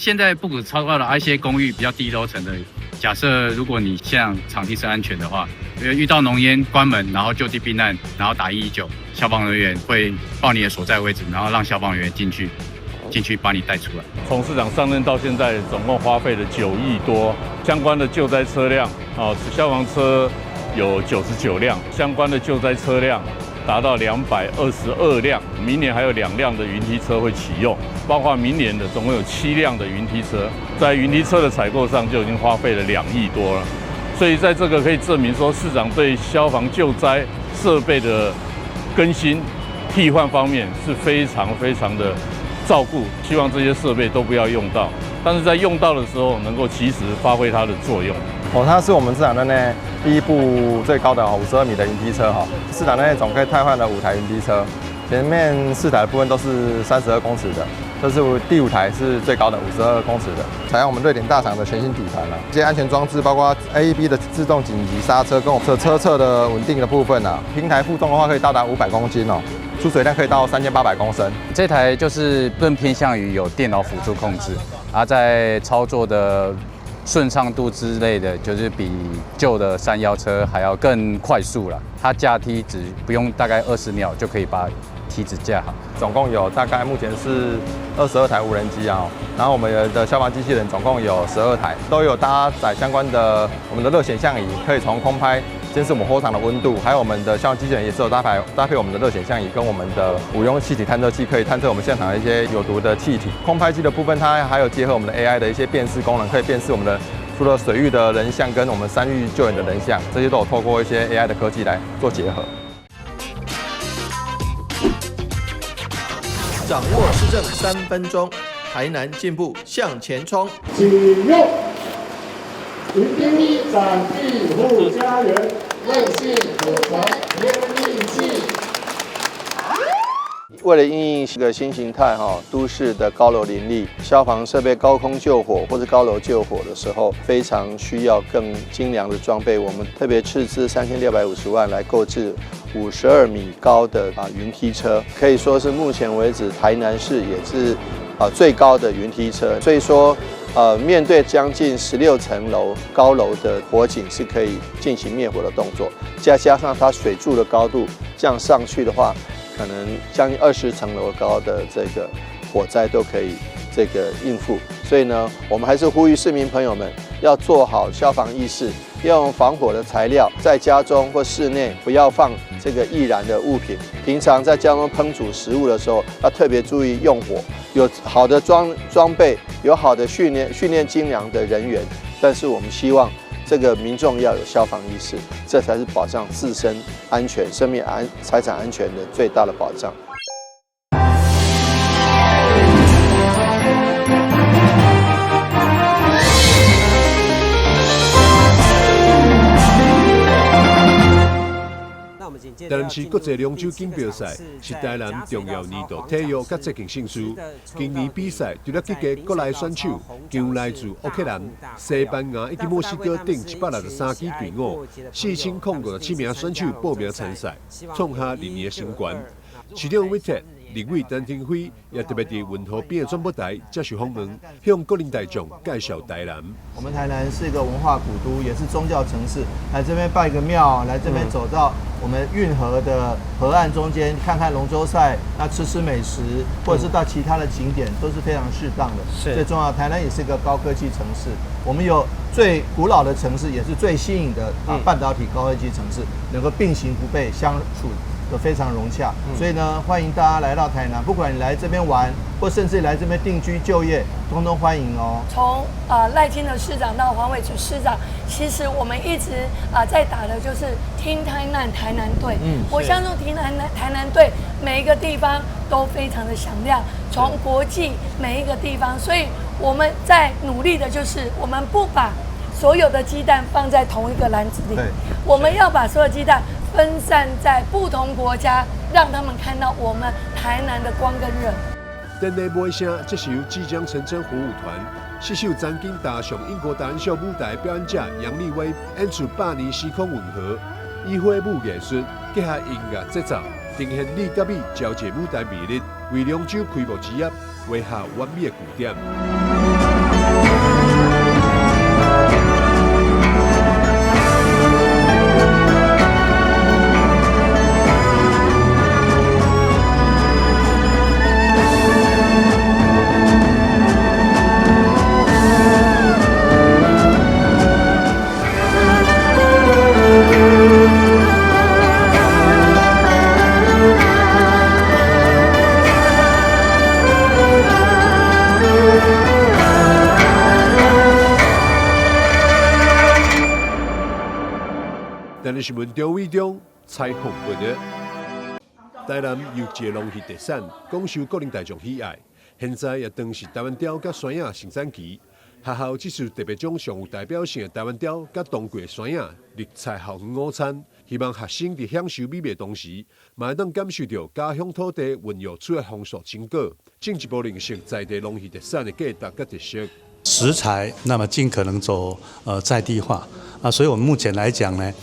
現在不止超高了，一些公寓比較低樓層的，假設如果你現場地是安全的話，遇到濃煙關門，然後就地避難，然後打119，消防人員會報你的所在位置，然後讓消防員進去把你帶出來。從市長上任到現在，總共花費了9億多，相關的救災車輛啊，消防車有99輛，相關的救災車輛達到222輛，明年還有2輛的雲梯車會啟用，包括明年的總共有7輛的雲梯車，在雲梯車的採購上就已經花費了2億多了，所以在這個可以證明說，市長對消防救災設備的更新替換方面是非常非常的照顧，希望這些設備都不要用到，但是在用到的時候能夠及時發揮它的作用。哦，它是我們市場內第一部最高的52米的雲梯車哈。市場內總共汰換了5台雲梯車，前面4台的部分都是32公尺的，這是第五台是最高的52公尺的，採用我們瑞典大廠的全新底盤了。這些安全裝置包括 AEB 的自動緊急剎車跟我們車側的穩定的部分啊，平台負重的話可以到達500公斤哦。出水量可以到3800公升。這台就是更偏向於有電腦輔助控制，而在操作的順暢度之類的，就是比舊的山腰車還要更快速了。它架梯子不用大概20秒就可以把梯子架好。總共有大概目前是22台無人機啊，然後我們的消防機器人總共有12台，都有搭載相關的我們的熱顯像儀，可以從空拍監視我們火場的溫度，還有我們的消防機器人也是有搭配我們的熱顯像儀跟我們的五用氣體探測器，可以探測我們現場的一些有毒的氣體。空拍機的部分，它還有結合我們的 AI 的一些辨識功能，可以辨識我們的除了水域的人像跟我們山域救援的人像，這些都有透過一些 AI 的科技來做結合。掌握市政3分鐘，台南進步向前衝。啟用雲梯展庇護家園，韌性可傳天地氣。為了因應這個新形態哈，都市的高樓林立，消防設備高空救火或者高樓救火的時候，非常需要更精良的裝備。我們特別斥資3650萬來購置52米高的雲梯車，可以說是目前為止台南市也是最高的雲梯車。所以說，面對將近16層樓高樓的火警，是可以進行滅火的動作。再加上它水柱的高度這樣上去的話，可能將近20層樓高的這個火災都可以這個應付。所以呢，我們還是呼籲市民朋友們要做好消防意識，要用防火的材料，在家中或室內不要放這個易燃的物品。平常在家中烹煮食物的時候，要特別注意用火。有好的裝備，有好的訓練精良的人員，但是我們希望這個民眾要有消防意識，這才是保障自身安全、生命安、財產安全的最大的保障。台南市國際龍舟錦標賽是台南重要年度體育佮節慶盛事。今年比賽除了集結國內選手，更有來自烏克蘭、西班牙以及墨西哥等163支隊伍，4057名選手報名參賽，創下歷年的新高。市長韋鐵、立委陳亭妃也特別佇運河邊的轉播台接受訪問，向國人大眾介紹台南。我們台南是一個文化古都，也是宗教城市。來這邊拜個廟，來這邊走到我們運河的河岸中間，看看龍舟賽，那吃吃美食，或者是到其他的景點，都是非常適當的。最重要，台南也是一個高科技城市。我們有最古老的城市，也是最新穎的半導體高科技城市，能夠並行不悖，相處都非常融洽，所以呢，歡迎大家來到台南，不管你來這邊玩，或甚至來這邊定居就業，通通歡迎哦。從賴清德市長到黃偉哲市長，其實我們一直在打的就是聽台南台南隊。我相信聽台南台南隊每一個地方都非常的響亮，從國際每一個地方，所以我們在努力的就是我們不把所有的雞蛋放在同一個籃子裡，我們要把所有雞蛋分散在不同國家，讓他們看到我們台南的光跟熱。典禮尾聲，這是由即將成真火舞團攜手曾經踏上英國達人秀舞台表演者楊利威演出百年時空運河，以火舞藝術結合音樂節奏，呈現力佮美交界舞台魅力，為龍舟開幕之夜畫下完美的句點。台南新聞張偉中採訪報導。台南有一个農漁特產，廣受國人大眾喜愛。現在也當是台灣鯛佮山野盛產期。學校這次特別將上有代表性的台灣鯛佮當季山野綠菜校園午餐，希望學生佇享受美味同時，嘛會當感受著家鄉土地孕育出的豐碩成果，進一步認識在地農漁特產的價值佮特色。食材那麼盡可能走在地化啊，所以我們目前來講呢，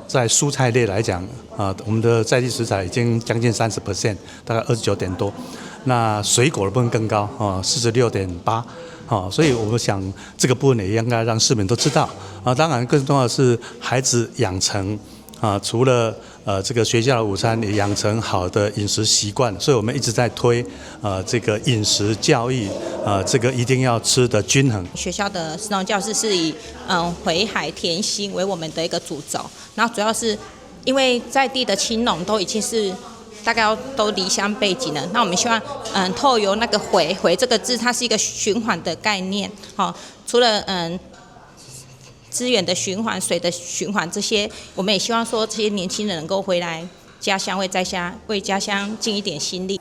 在蔬菜類來講啊，我們的在地食材已經將近30%，大概29點多。那水果的部分更高啊，46.8。好，所以我們想這個部分也應該讓市民都知道啊。當然，更重要的是孩子養成啊，除了這個學校的午餐，也養成好的飲食習慣。所以我們一直在推這個飲食教育啊，這個一定要吃得均衡。學校的食農教室是以回海甜心為我們的一個主軸，然後主要是因為在地的青農都已經是大概要都離鄉背井了，那我們希望，透由那個回回這個字，它是一個循環的概念，好，除了資源的循環、水的循環這些，我們也希望說這些年輕人能夠回來家鄉，為家鄉盡一點心力。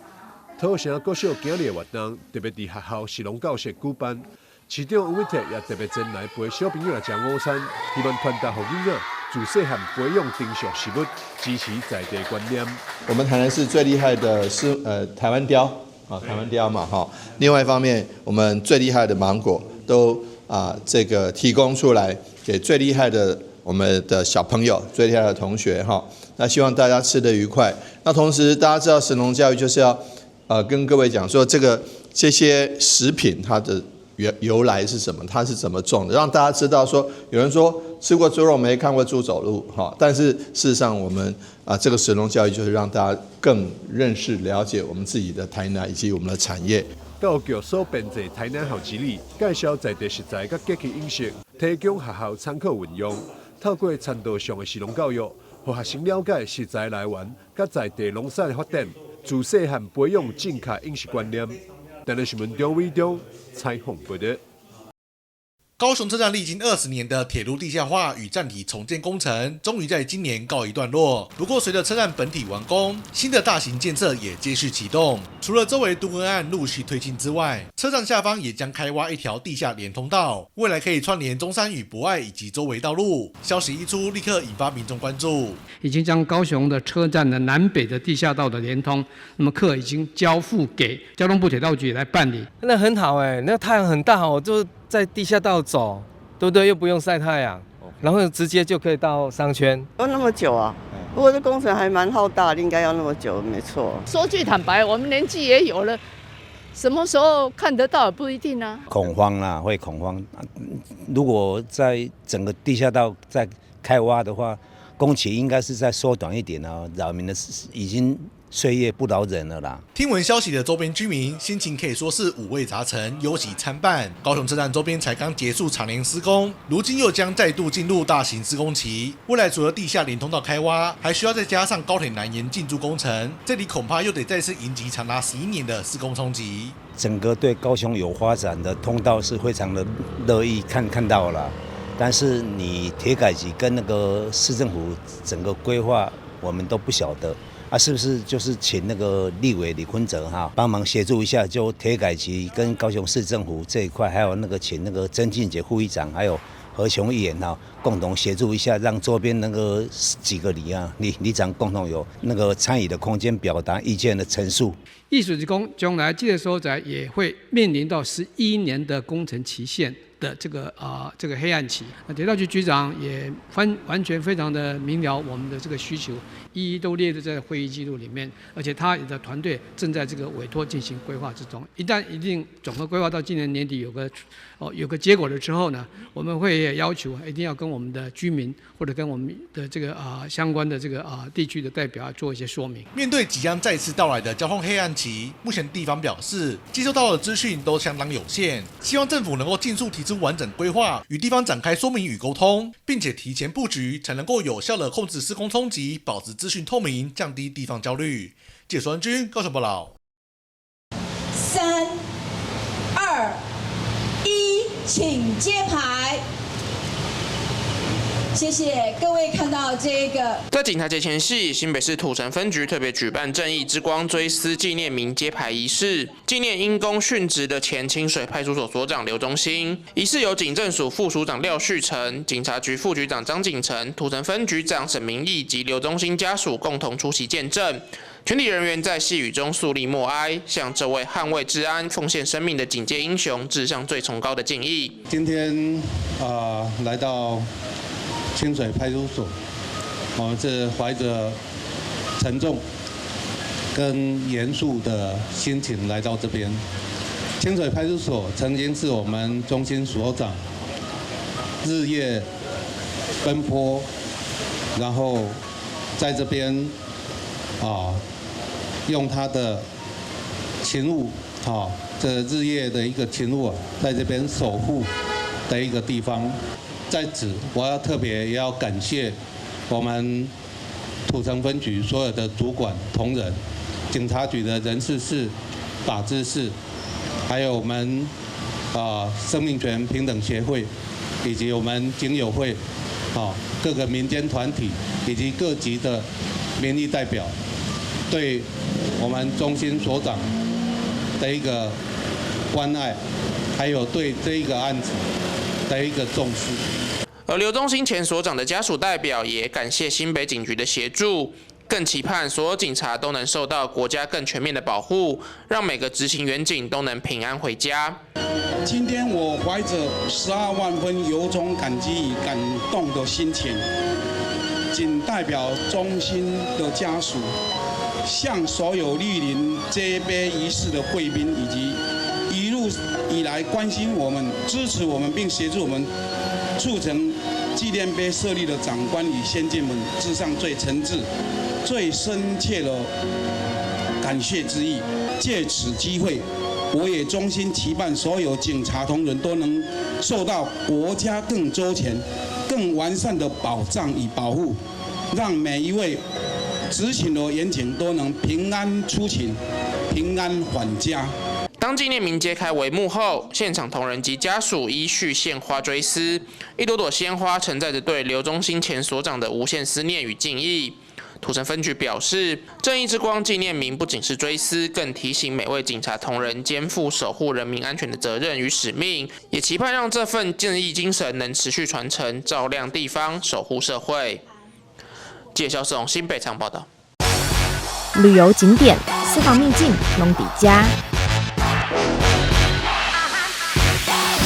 土城國小今日的活動特別佇學校食農教室舉辦，市長黃偉哲也特別前來陪小朋友來食午餐，希望傳達予囡仔自細漢培養珍惜食物、支持在地觀念。我們台南市最厲害的是台灣鯛啊，台灣鯛嘛哈。另外一方面，我們最厲害的芒果都啊這個提供出來給最厲害的我們的小朋友、最厲害的同學哈。那希望大家吃得愉快。那同時大家知道食農教育就是要跟各位講說這些食品它的由來是什麼？它是怎麼種的？讓大家知道說，有人說吃過豬肉沒看過豬走路，哈。但是事實上，我們啊這個食農教育就是讓大家更認識、了解我們自己的台南以及我們的產業。教育局所編製台南好之旅，介紹在地食材佮節氣飲食，提供學校參考運用。透過餐桌上的食農教育，予學生了解食材來源佮在地農產的發展，自細漢培養正確飲食觀念。台南新聞張偉中採訪報導。高雄車站歷經20年的鐵路地下化與站體重建工程，終於在今年告一段落。不過，隨着車站本體完工，新的大型建設也接續啟動。除了周圍都更案陸續推進之外，車站下方也將開挖一條地下連通道，未來可以串聯中山與博愛以及周圍道路。消息一出，立刻引發民眾關注。已經將高雄的車站的南北的地下道的連通，那麼課已經交付給交通部鐵道局來辦理。那很好哎，那太陽很大，我就在地下道走，對不對？又不用曬太陽，然後直接就可以到商圈。要那麼久啊？不過這工程還蠻浩大，應該要那麼久，沒錯。說句坦白，我們年紀也有了，什麼時候看得到也不一定啊。恐慌啦，會恐慌。如果在整個地下道在開挖的話，工期應該是再縮短一點啊。擾民的已經歲月不饒人了啦。聽聞消息的周邊居民心情可以說是五味雜陳，憂喜參半。高雄車站周邊才剛結束長年施工，如今又將再度進入大型施工期。未來除了地下連通道開挖，還需要再加上高鐵南延進駐工程，這裡恐怕又得再次迎擊長達11年的施工衝擊。整個對高雄有發展的通道是非常的樂意看到了，但是你鐵改局跟那個市政府整個規劃，我們都不曉得。啊，是不是就是請那個立委李坤哲哈幫忙協助一下，就鐵改局跟高雄市政府這一塊，還有那個請那個曾俊杰副議長，還有何雄議員哈，共同協助一下，讓周邊那個幾個里啊里長共同有那個參與的空間，表達意見的陳述。意思是講，將來這個所在也會面臨到11年的工程期限的這個黑暗期。那鐵道局局長也完全非常的明了我們的這個需求，一一都列入在會議記錄裡面，而且他的團隊正在這個委託進行規劃之中。一旦一定總合規劃到今年年底有個結果了之後呢，我們會要求一定要跟我們的居民或者跟我們的這個相關的這個地區的代表做一些說明。面對即將再次到來的交通黑暗期，目前地方表示接收到的資訊都相當有限，希望政府能夠盡速提出完整規劃，與地方展開說明與溝通，並且提前布局，才能夠有效的控制施工衝擊，保持資訊透明，降低地方焦慮。記者孫軍高雄報道。 3、2、1，請揭牌。谢谢各位看到这个。在警察节前夕，新北市土城分局特别举办正义之光追思纪念铭揭牌仪式，纪念因公殉职的前清水派出所所长刘忠兴。仪式由警政署副署长廖旭成、警察局副局长张景成、土城分局长沈明义及刘忠兴家属共同出席见证。全体人员在细雨中肃立默哀，向这位捍卫治安、奉献生命的警界英雄致上最崇高的敬意。今天来到清水派出所，我们是怀着沉重跟严肃的心情来到这边。清水派出所曾经是我们中心所长日夜奔波，然后在这边用他的勤务，这日夜的一个勤务，在这边守护的一个地方。在此，我要特别也要感谢我们土城分局所有的主管同仁、警察局的人事室、法制室，还有我们生命权平等协会，以及我们警友会，各个民间团体以及各级的民意代表，对我们中心所长的一个关爱，还有对这一个案子的一个重视。而刘忠兴前所长的家属代表也感谢新北警局的协助，更期盼所有警察都能受到国家更全面的保护，让每个执行员警都能平安回家。今天我怀着12万分由衷感激与感动的心情，仅代表中心的家属，向所有莅临这杯仪式的贵宾，以及一路以来关心我们、支持我们并协助我们促成纪念碑设立的长官与先进们，致上最诚挚、最深切的感谢之意。借此机会，我也衷心期盼所有警察同仁都能受到国家更周全、更完善的保障与保护，让每一位执勤的员警都能平安出勤、平安返家。当纪念铭揭开帷幕后，现场同仁及家属依序献花追思，一朵朵鲜花承载着对刘忠兴前所长的无限思念与敬意。土城分局表示，正义之光纪念铭不仅是追思，更提醒每位警察同仁肩负守护人民安全的责任与使命，也期盼让这份正义精神能持续传承，照亮地方，守护社会。记者肖世荣新北场报道。旅游景点、私房秘境拢伫遮，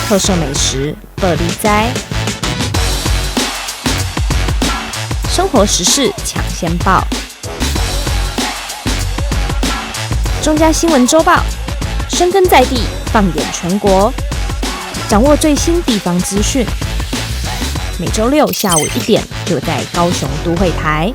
特色美食报你知，生活时事抢先报，中嘉新闻周报，深耕在地，放眼全国，掌握最新地方资讯。每周六下午1点，就在高雄都会台。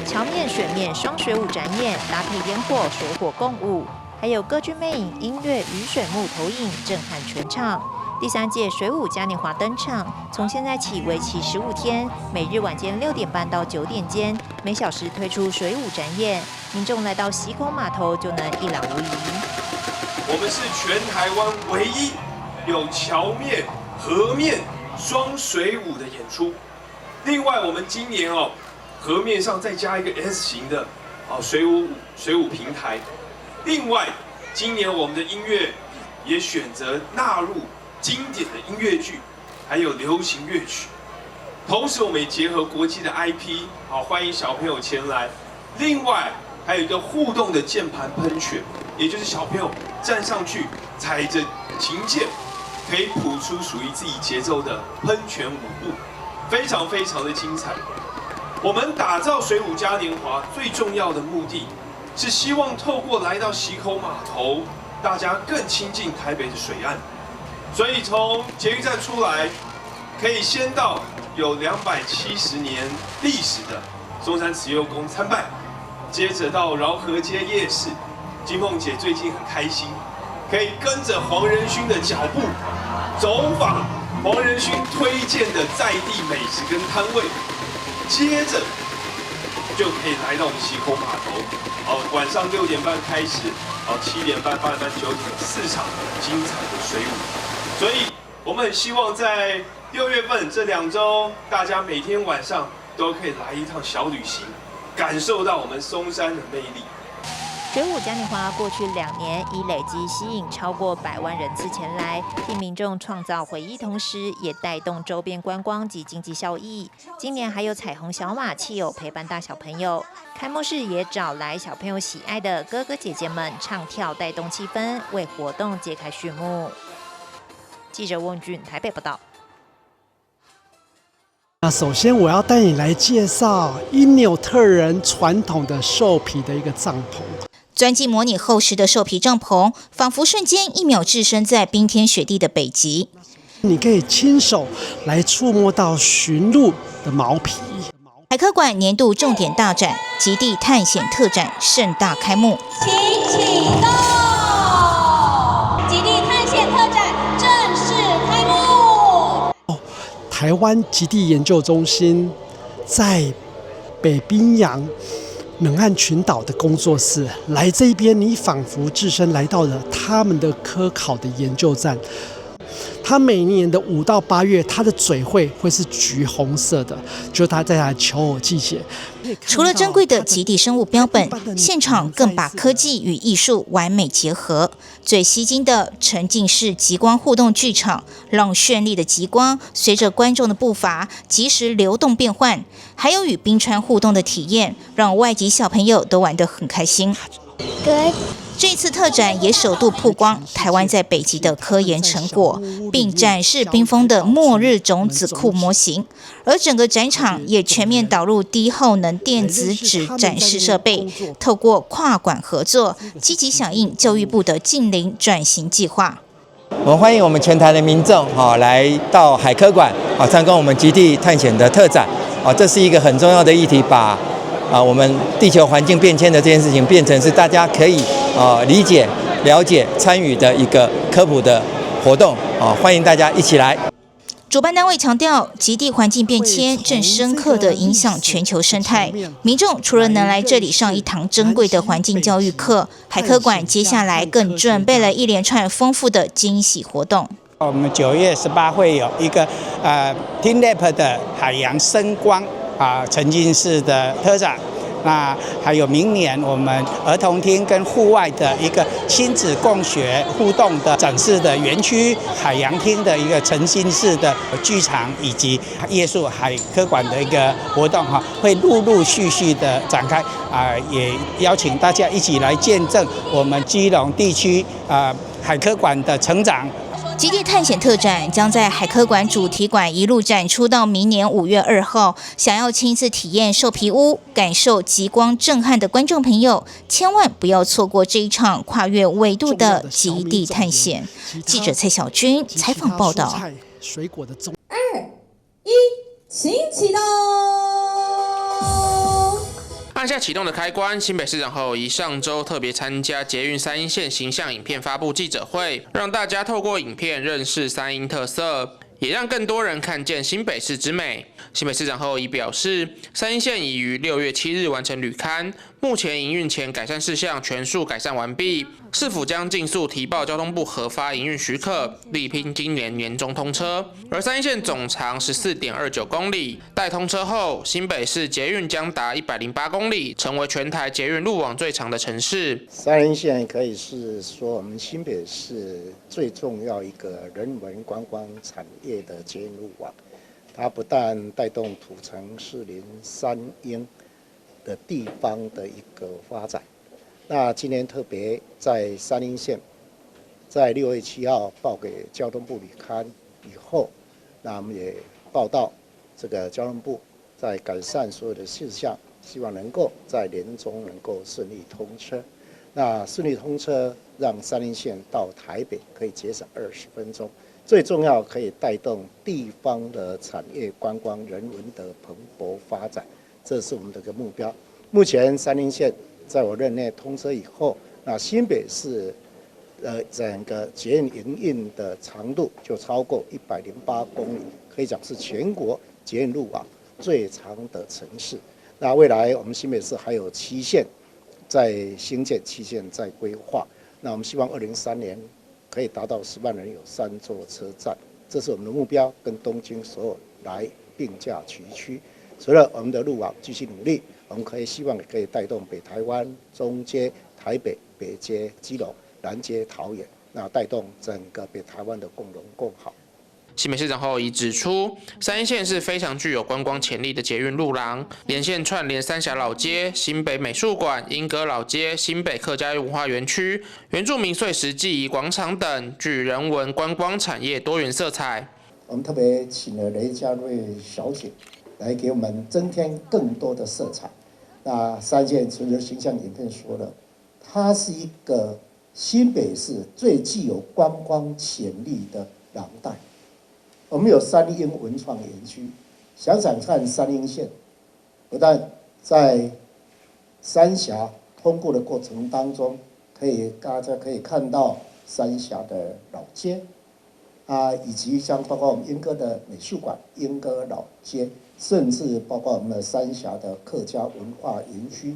桥面、水面双水舞展演，搭配烟火、水火共舞，还有歌剧魅影音乐与水幕投影，震撼全场。第3届水舞嘉年华登场，从现在起为期15天，每日晚间6点半到9点间，每小时推出水舞展演，民众来到溪口码头就能一览无遗。我们是全台湾唯一有桥面、河面双水舞的演出。另外，我们今年河面上再加一个 S 型的水舞平台。另外，今年我们的音乐也选择纳入经典的音乐剧，还有流行乐曲。同时，我们也结合国际的 IP，欢迎小朋友前来。另外，还有一个互动的键盘喷泉，也就是小朋友站上去踩着琴键，可以谱出属于自己节奏的喷泉舞步，非常非常的精彩。我们打造水舞嘉年华最重要的目的，是希望透过来到溪口码头，大家更亲近台北的水岸。所以从捷运站出来，可以先到有270年历史的松山慈幼宫参拜，接着到饶河街夜市。金凤姐最近很开心，可以跟着黄仁勋的脚步，走访黄仁勋推荐的在地美食跟摊位，接着就可以来到我们溪口码头。哦，晚上6点半开始，哦，7点半、8点半、9点四场精彩的水舞。所以我们很希望在6月份这2周，大家每天晚上都可以来一趟小旅行，感受到我们松山的魅力。水舞嘉年华过去2年已累计吸引超过100万人次前来，替民众创造回忆，同时也带动周边观光及经济效益。今年还有彩虹小马汽偶陪伴大小朋友，开幕式也找来小朋友喜爱的哥哥姐姐们唱跳，带动气氛，为活动揭开序幕。记者翁俊台北报道。那首先我要带你来介绍因纽特人传统的兽皮的一个帐篷。钻进模拟厚实的兽皮帐篷，仿佛瞬间一秒置身在冰天雪地的北极。你可以亲手来触摸到驯鹿的毛皮。海科馆年度重点大展——极地探险特展盛大开幕。请启动！极地探险特展正式开幕。台湾极地研究中心在北冰洋冷岸群岛的工作室，来这边，你仿佛置身来到了他们的科考的研究站。它每年的5到8月，它的嘴会是橘红色的，就是它在它的求偶季节。除了珍贵的极地生物标本，现场更把科技与艺术完美结合。最吸睛的沉浸式极光互动剧场，让绚丽的极光随着观众的步伐即时流动变换，还有与冰川互动的体验，让外籍小朋友都玩得很开心。这次特展也首度曝光台湾在北极的科研成果，并展示冰封的末日种子库模型。而整个展场也全面导入低耗能电子纸展示设备，透过跨馆合作，积极响应教育部的净零转型计划。我们欢迎我们全台的民众哈来到海科馆啊参观我们极地探险的特展啊，这是一个很重要的议题，把我们地球环境变迁的这件事情变成是大家可以理解、了解、参与的一个科普的活动啊，欢迎大家一起来。主办单位强调，极地环境变迁正深刻地影响全球生态。民众除了能来这里上一堂珍贵的环境教育课，海科馆接下来更准备了一连串丰富的惊喜活动。我们9月18会有一个teamLab 的海洋声光沉浸式的特展。那还有明年我们儿童厅跟户外的一个亲子共学互动的展示的园区，海洋厅的一个沉浸式的剧场，以及夜宿海科馆的一个活动哈，会陆陆续续的展开啊，也邀请大家一起来见证我们基隆地区海科馆的成长。极地探险特展将在海科馆主题馆一路展出到明年5月2号。想要亲自体验兽皮屋、感受极光震撼的观众朋友，千万不要错过这一场跨越纬度的极地探险。记者蔡小军采访报道。水果的二一，请启动。按下启动的开关，新北市长侯友宜上周特别参加捷运三莺线形象影片发布记者会，让大家透过影片认识三莺特色，也让更多人看见新北市之美。新北市长侯友宜表示，三莺线已于6月7日完成履勘，目前营运前改善事项全数改善完毕，市府将尽速提报交通部核发营运许可，力拼今年年中通车。而三莺线总长14.29公里，待通车后，新北市捷运将达108公里，成为全台捷运路网最长的城市。三莺线可以是说我们新北市最重要一个人文观光产业的捷运路网。它不但带动土城、士林、三莺的地方的一个发展，那今年特别在三莺线，在6月7号报给交通部履勘以后，那我们也报到这个交通部在改善所有的事项，希望能够在年中能够顺利通车。那顺利通车，让三莺线到台北可以节省20分钟。最重要可以带动地方的产业观光人文的蓬勃发展，这是我们的一个目标。目前三莺线在我任内通车以后，那新北市整个捷运营运的长度就超过108公里，可以讲是全国捷运路网最长的城市。那未来我们新北市还有七线在兴建，七线在规划。那我们希望2030年可以达到10万人有三座车站，这是我们的目标，跟东京、首尔来并驾齐驱。除了我们的路网继续努力，我们可以希望也可以带动北台湾、中接台北、北接基隆、南接桃园，那带动整个北台湾的共荣共好。新北市长侯友宜指出，三莺线是非常具有观光潜力的捷运路廊，连线串联三峡老街、新北美术馆、莺歌老街、新北客家文化园区、原住民碎石记忆广场等，具人文观光产业多元色彩。我们特别请了雷佳瑞小姐来给我们增添更多的色彩。那三莺线除了形象影片说了，它是一个新北市最具有观光潜力的廊带。我们有三莺文创园区，想想看，三莺线不但在三峡通过的过程当中，大家可以看到三峡的老街啊，以及像包括我们莺歌的美术馆、莺歌老街，甚至包括我们的三峡的客家文化园区、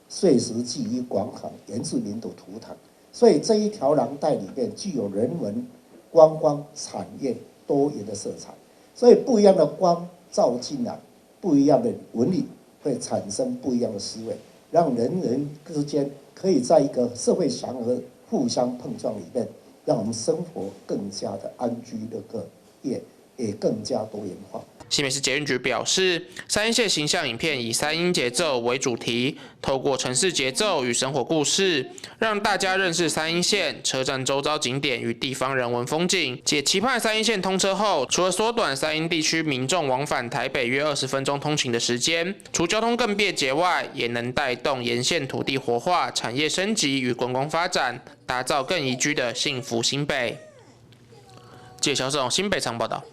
碎石记忆广场、原住民的图腾。所以这一条廊带里面具有人文、观光产业多元的色彩，所以不一样的光照进来，不一样的纹理会产生不一样的思维，让人人之间可以在一个社会祥和、互相碰撞里面，让我们生活更加的安居乐业，也更加多元化。新北市捷运局表示，三莺线形象影片以三莺节奏为主题，透过城市节奏与生活故事，让大家认识三莺线车站周遭景点与地方人文风景。且期盼三莺线通车后，除了缩短三莺地区民众往返台北约20分钟通勤的时间，除交通更便捷外，也能带动沿线土地活化、产业升级与观光发展，打造更宜居的幸福新北。记者肖世荣新北场报道。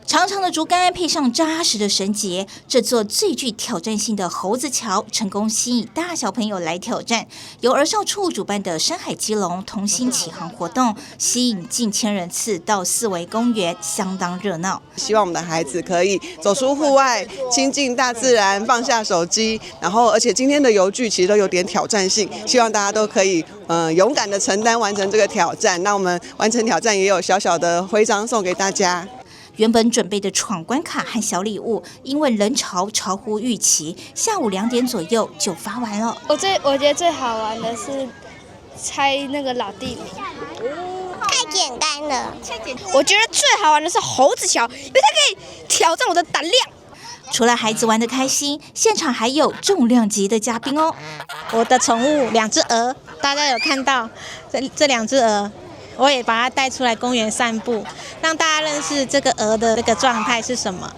长长的竹竿配上扎实的绳结，这座最具挑战性的猴子桥成功吸引大小朋友来挑战。由儿少处主办的山海基隆童心启航活动，吸引近千人次到四维公园，相当热闹。希望我们的孩子可以走出户外，亲近大自然，放下手机。然后，而且今天的游具其实都有点挑战性，希望大家都可以勇敢的承担完成这个挑战。那我们完成挑战也有小小的徽章送给大家。原本准备的闯关卡和小礼物，因为人潮超乎预期，下午2点左右就发完了。我觉得最好玩的是猜那个老地名，太简单了。我觉得最好玩的是猴子桥，因为它可以挑战我的胆量。除了孩子玩得开心，现场还有重量级的嘉宾哦。我的宠物两只鹅，大家有看到这两只鹅？我也把它带出来公园散步，让大家认识这个鹅的这个状态是什么。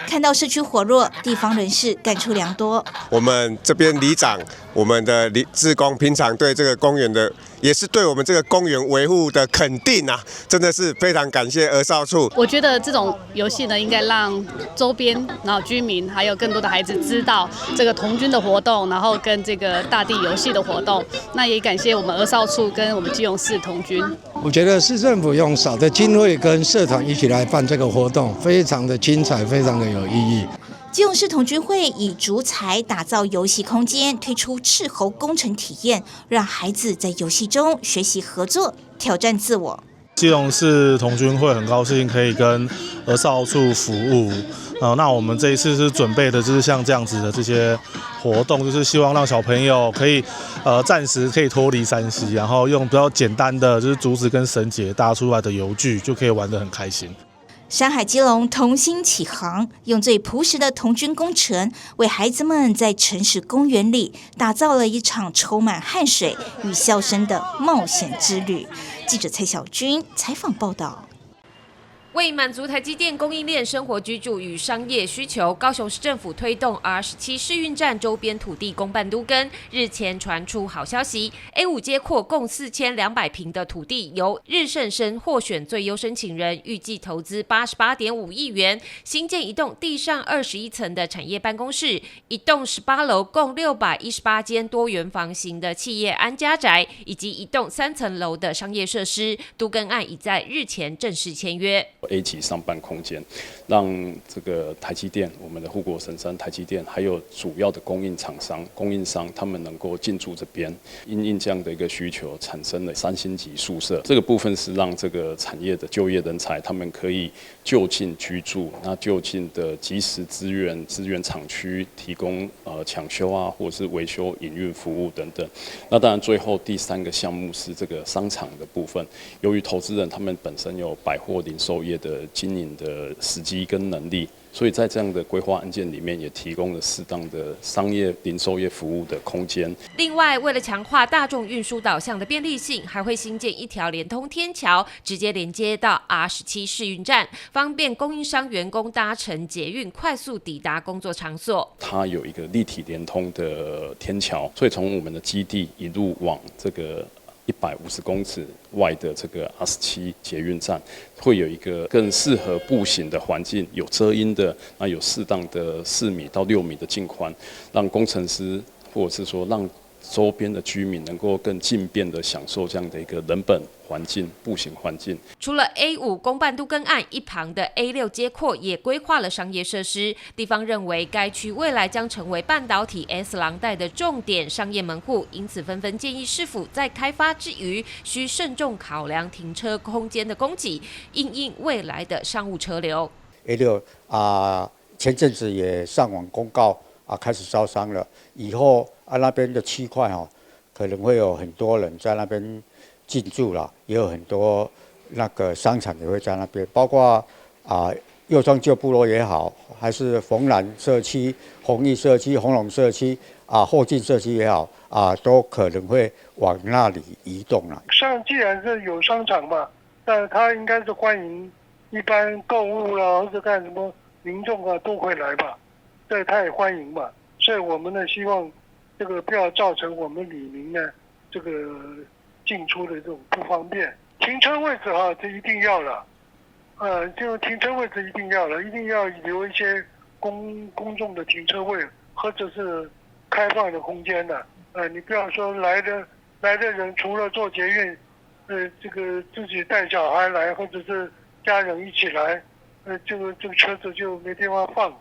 看到社区火热，地方人士感触良多。我们这边里长，我们的里志工，平常对这个公园的，也是对我们这个公园维护的肯定啊，真的是非常感谢儿少处。我觉得这种游戏呢，应该让周边然后居民还有更多的孩子知道这个童军的活动，然后跟这个大地游戏的活动。那也感谢我们儿少处跟我们基隆市童军。我觉得市政府用少的经费跟社团一起来办这个活动，非常的精彩，非常的有意义。基隆市童军会以竹材打造游戏空间，推出斥猴工程体验，让孩子在游戏中学习合作，挑战自我。基隆市童军会很高兴可以跟儿少处服务，那我们这一次是准备的就是像这样子的这些活动，就是希望让小朋友可以，暂时可以脱离3C，然后用比较简单的就是竹子跟绳结搭出来的游具，就可以玩得很开心。山海基隆童心启航，用最朴实的童军工程，为孩子们在城市公园里打造了一场充满汗水与笑声的冒险之旅。记者蔡小军采访报道。為滿足台積電供應鏈生活居住與商業需求，高雄市政府推動 R17 試運站周邊土地公辦都更。日前傳出好消息，A5 街廓共4200坪的土地由日盛生獲選最優申請人，預計投資88.5億元，興建一棟地上21層的產業辦公室，一棟18樓共618間多元房型的企業安家宅，以及一棟3層樓的商業設施。都更案已在日前正式簽約。 A 級商辦空間，讓這個台積電、我們的護國神山台積電，還有主要的供應廠商、供應商，他們能夠進駐這邊，因應這樣的一個需求，產生了3星級宿舍。這個部分是讓這個產業的就業人才，他們可以就近居住，那就近的即時支援、支援廠區，提供搶修啊，或者是維修、營運服務等等。那當然，最後第三個項目是這個商場的部分。由於投資人他們本身有百貨零售業的經營的時機跟能力，所以在這樣的規劃案件裡面，也提供了適當的商業零售業服務的空間。另外，為了強化大眾運輸導向的便利性，還會新建一條連通天橋，直接連接到 R17 試運站，方便供應商員工搭乘捷運快速抵達工作場所。它有一個立體連通的天橋，所以從我們的基地一路往這個150公尺外的這個 R17 捷運站，會有一個更適合步行的環境，有遮陰的，那有適當的4米到6米的淨寬，讓工程師或者是說讓周邊的居民能夠更近便的享受這樣的一個人本環境、步行環境。除了 A5 公辦都更案，一旁的 A6 街廓也規劃了商業設施。地方認為該區未來將成為半導體 S 廊帶的重點商業門戶，因此紛紛建議市府在開發之餘，需慎重考量停車空間的供給，因應未來的商務車流。 A6 啊，前陣子也上網公告啊，開始招商了，以後啊那邊的區塊哦，可能會有很多人在那邊進駐了，也有很多那個商場也會在那邊，包括啊右莊舊部落也好，還是逢南社區、弘毅社區、弘農社區啊、後進社區也好啊，都可能會往那裡移動了。像既然是有商場嘛，那他應該是歡迎一般購物啦，或者幹什麼民眾啊都會來吧，對，他也歡迎嘛，所以我們呢希望這個不要造成我們里民呢這個進出的這種不方便。停車位置啊，這一定要了，就停車位置一定要了，一定要留一些公眾的停車位，或者是開放的空間的。你不要說來的人除了坐捷運，這個自己帶小孩來，或者是家人一起來，這個車子就沒地方放，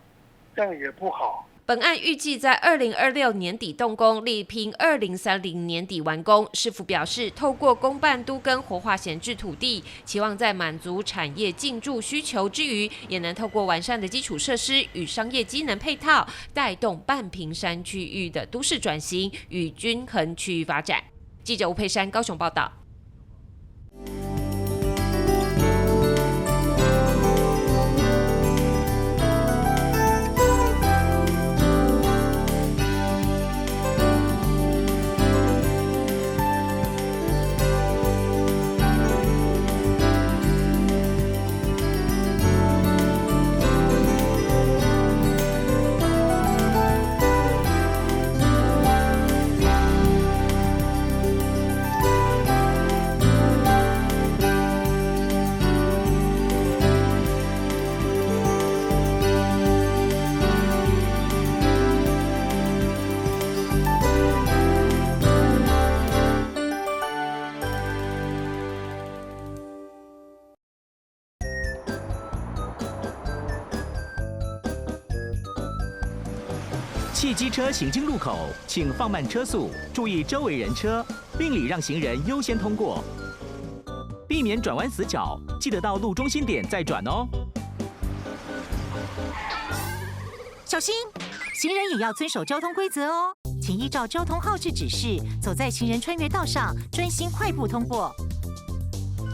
這樣也不好。本案預計在2026年底動工，力拼2030年底完工。市府表示，透過公辦都更活化閒置土地，期望在滿足產業進駐需求之餘，也能透過完善的基礎設施與商業機能配套，帶動半屏山區域的都市轉型與均衡區域發展。記者吳佩珊高雄報道。汽機車行經路口，請放慢車速，注意周圍人車，並禮讓行人優先通過，避免轉彎死角。記得到路中心點再轉哦。小心，行人也要遵守交通規則哦。請依照交通號誌指示，走在行人穿越道上，專心快步通過，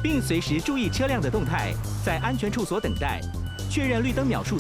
並隨時注意車輛的動態，在安全處所等待，確認綠燈秒數。